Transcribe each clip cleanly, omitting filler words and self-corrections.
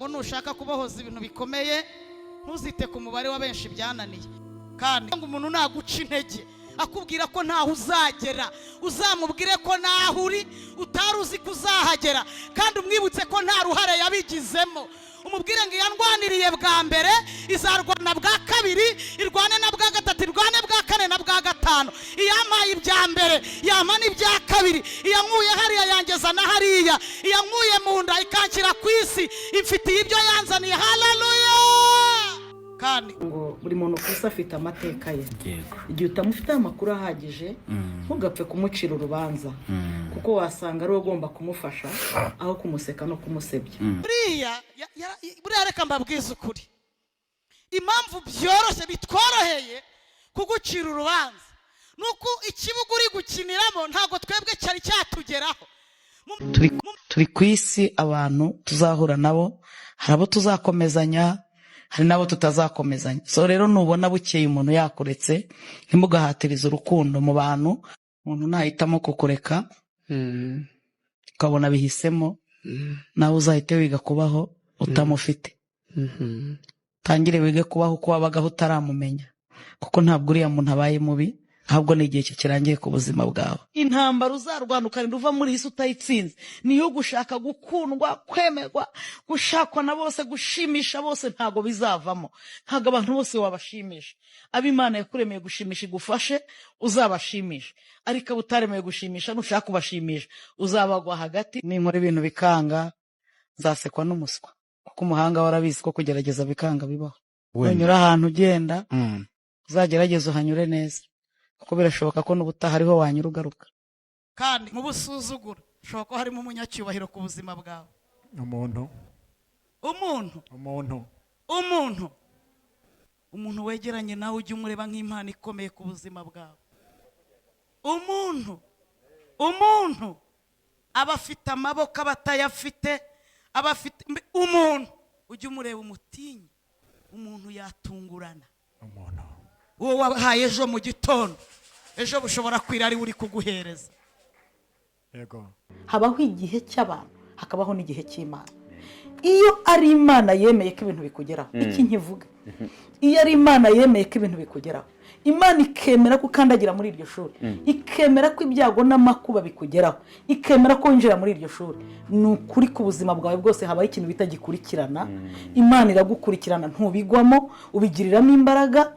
Ngo nushaka kubohoza ibintu bikomeye, ntuzite ku mubare wa benshi byananiye. Kandi ngo umuntu naguca intege akubwira ko ntaho uzagera, uzamubwire ko naho uri utari uzi ko uzahagera, kandi umwibutse ko nta ruhare yabigizemo. Umubwire ngo iyandwaniriye bwa mbere izarwana bwa kabiri, irwane na bwa gatatu, irwane bwa kane na bwa gatanu. Iyampaye ibya mbere yampa n'ibya kabiri, iyankuye hariya yangeza na hariya, iyankuye mu nda ikanshyira ku isi, imfitiye ibyo yanzaniye. Haleluya! Kandi ngo buri muntu ku isi afite amateka ye. Igihe utamufiteho amakuru ahagije, ntugapfe kumucira urubanza, kuko wasanga ari we ugomba kumufasha aho kumuseka no kumusebya. Buriya buriya reka mbabwize ukuri, impamvu byoroshye, bitworoheye kugucira urubanza, ni uko ikibuga uri gukiniramo ntabwo twebwe cyari cyatugeraho. Turi ku isi, abantu tuzahura nabo, hari abo tuzakomezanya, hari n'abo tutazakomezanya. So rero nubona bukeye umuntu yakuretse, ntimugahatirize urukundo mu bantu. Umuntu nahitamo kukureka, ukabona bihisemo, nawe uzahite wiga kubaho utamufite. Utangire wige kubaho uko wabagaho utaramumenya, kuko ntabwo uriya muntu abaye mubi, ahubwo ni igihe cye kirangiye ku buzima bwawe. Intambara uzarwana ukarinda uva muri iyi si utayitsinze niyo gushaka gukundwa, kwemerwa, gushakwa na bose, gushimisha bose. Ntabwo bizavamo, ntabwo abantu bose wabashimisha. Abo Imana yakuremeye gushimisha igufashe uzabashimisha, ariko abo utaremeye gushimisha, nushaka kubashimisha uzabagwa hagati. Ninkora ibintu bikanga, nzasekwa n'umuswa, kuko umuhanga we arabizi ko kugerageza bikanga bibaho. Nunyura ahantu ugenda, uzagerageze uhanyure neza, kuko birashoboka ko n'ubutaha ariho wanyura ugaruka. Kandi mu busuzugura ushobora kuba harimo umunyacyubahiro ku buzima bwawe. Umuntu. Umuntu. Umuntu. Umuntu wegeranye nawe, ujye umureba nk'impano ikomeye ku buzima bwawe. Umuntu aba afite amaboko, aba atayafite, aba afite umuntu ujye umureba umutinye. Umuntu yatungurana. Umuntu. Uwo wahaye ejo mu gitondo, ejo bushobora kwira ari we uri kuguhereza. Habaho igihe cy'abantu, hakabaho n'igihe cy'Imana. Iyo ari Imana yemeye ko ibintu bikugeraho, iki nkivuga, iyo ari Imana yemeye ko ibintu bikugeraho, Imana ikemera ko ukandagira muri iryo shuri, ikemera ko ibyago n'amakuba bikugeraho, ikemera ko winjira muri iryo shuri, ni ukuri ku buzima bwawe bwose habaho ikintu bita gikurikirana. Imana iragukurikirana, ntubigwamo, ubigiriramo imbaraga.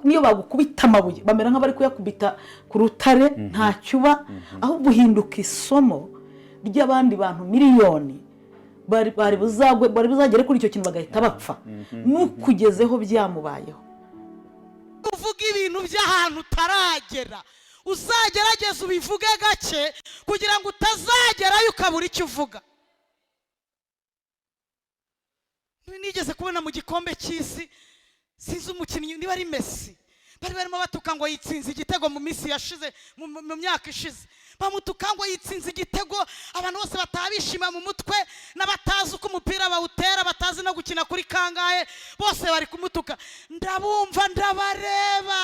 Niyo bagukubita amabuye bamera nk'abari kuyakubita ku rutare, ntacyo uba, ahubwo uhinduka isomo ry'abandi bantu miliyoni bari buzagwe, bari buzagere kuri icyo kintu bagahita bapfa, n'ukugezeho byamubayeho. Uvuga ibintu by'ahantu utaragera, uzagerageze ubivuge gake kugira ngo utazagerayo ukabura icyo uvuga. Nigeze kubona mu gikombe cy'isi, sinzi umukinnyi niba ari Messi, bari barimo batuka ngo yitsinze igitego mu minsi yashize, mu myaka ishize, bamutuka ngo yitsinze igitego. Abantu bose bataha bishima mu mutwe, n'abatazi uko umupira bawutera, batazi no gukina kuri kangahe, bose bari kumutuka. Ndabumva, ndabareba,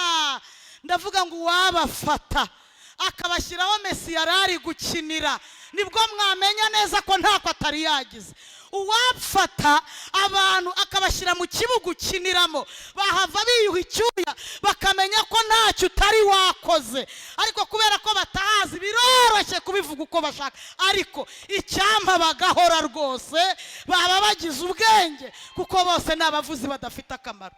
ndavuga ngo uwabafata akabashyiraho Messi yari ari gukinira, nibwo mwamenya neza ko ntako atari yagize. Uwafata abantu akabashyira mu kibuga ukiniramo, bahava biyuha icyuya, bakamenya ko ntacyo utari wakoze. Ariko kubera ko batahazi, biroroshye kubivuga uko bashaka. Ariko icyampa bagahora rwose, baba bagize ubwenge, kuko bose ni abavuzi badafite akamaro.